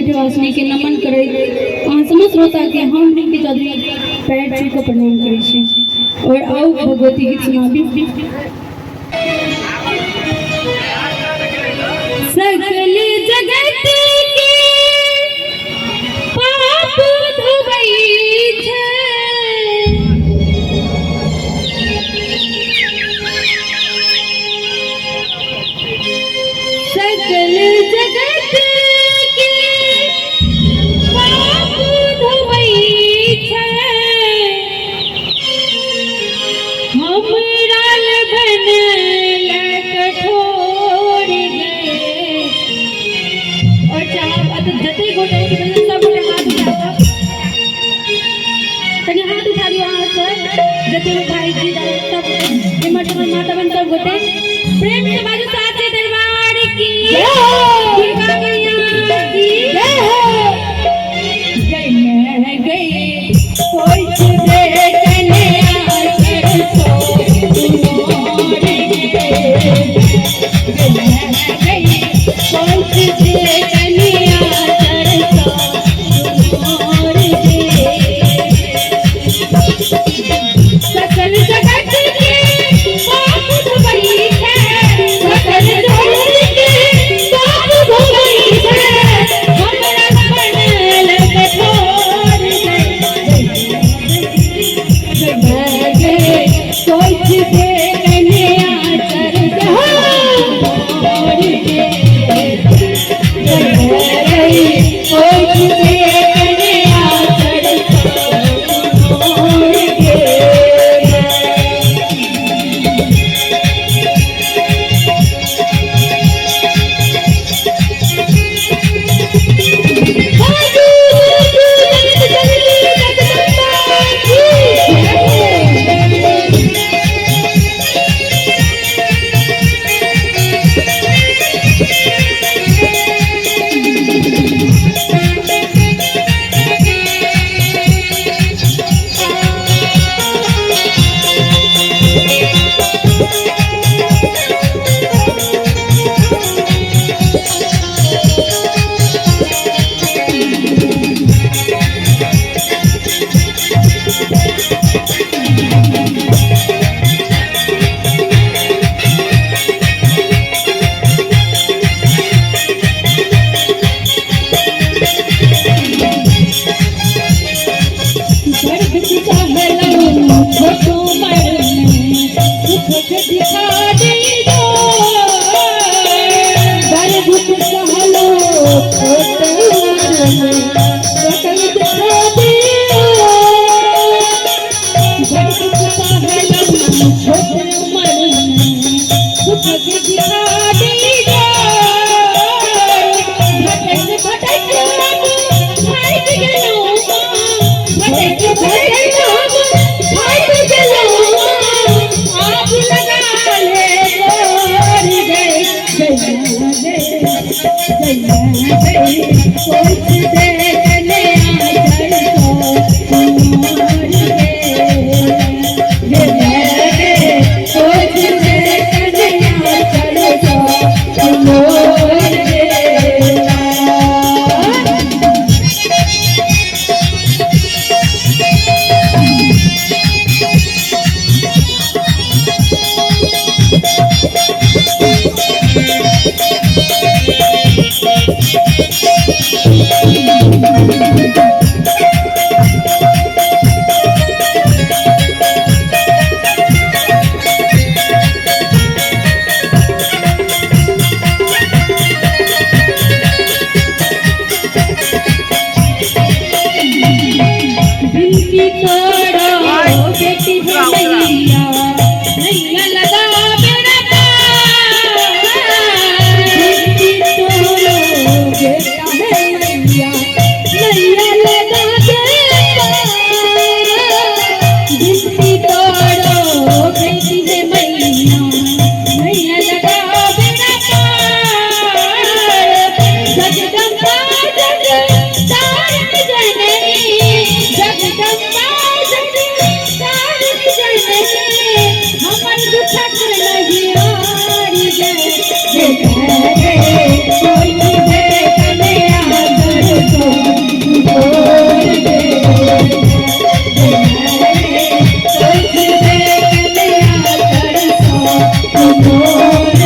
विंध्यवासिनी के नमन करैत अहाँ समस्त श्रोता के हम रिंकी चौधरी पैर छू कऽ प्रणाम करै छी और आउ भगवती गीत सुनाबी। सकल जगत के पाप धोबै छै, सकल जगत के पाप धोबै छै, हमरा बनल कठोर गे। और चाहब अत जते गोटे के सब गोटे हाथ उठा, कनि हाथ उठा दियौ अहाँ सब, जते भी भाईजी सब इम्हर सब माता बहन सब गोटे प्रेम से बाजू साचे दरबार की दुर्गा मैया की जय हो। जय गई कोई दे कन्या सो गई कोई दे कन्या सकल जगत के पाप धोबै छै, सकल जगत के पाप धोबै छै, हमरा बनल कठोर गे। सोच दे कन्या चर सोच दे कन्या चर गे। विनती करो बेटी है मैया, नैया लगा बेड़ा पार। विनती करो बेटा है मैया, नैया लगा बेड़ा पार। विनती करो बेटी है मैया, नैया लगा बेड़ा पार। जगदम्बा जग तारक जननी, जगदम्बा जग तारक जननी, हमर दुखक नहीं हारि गे। कोई दे कन्या मोर।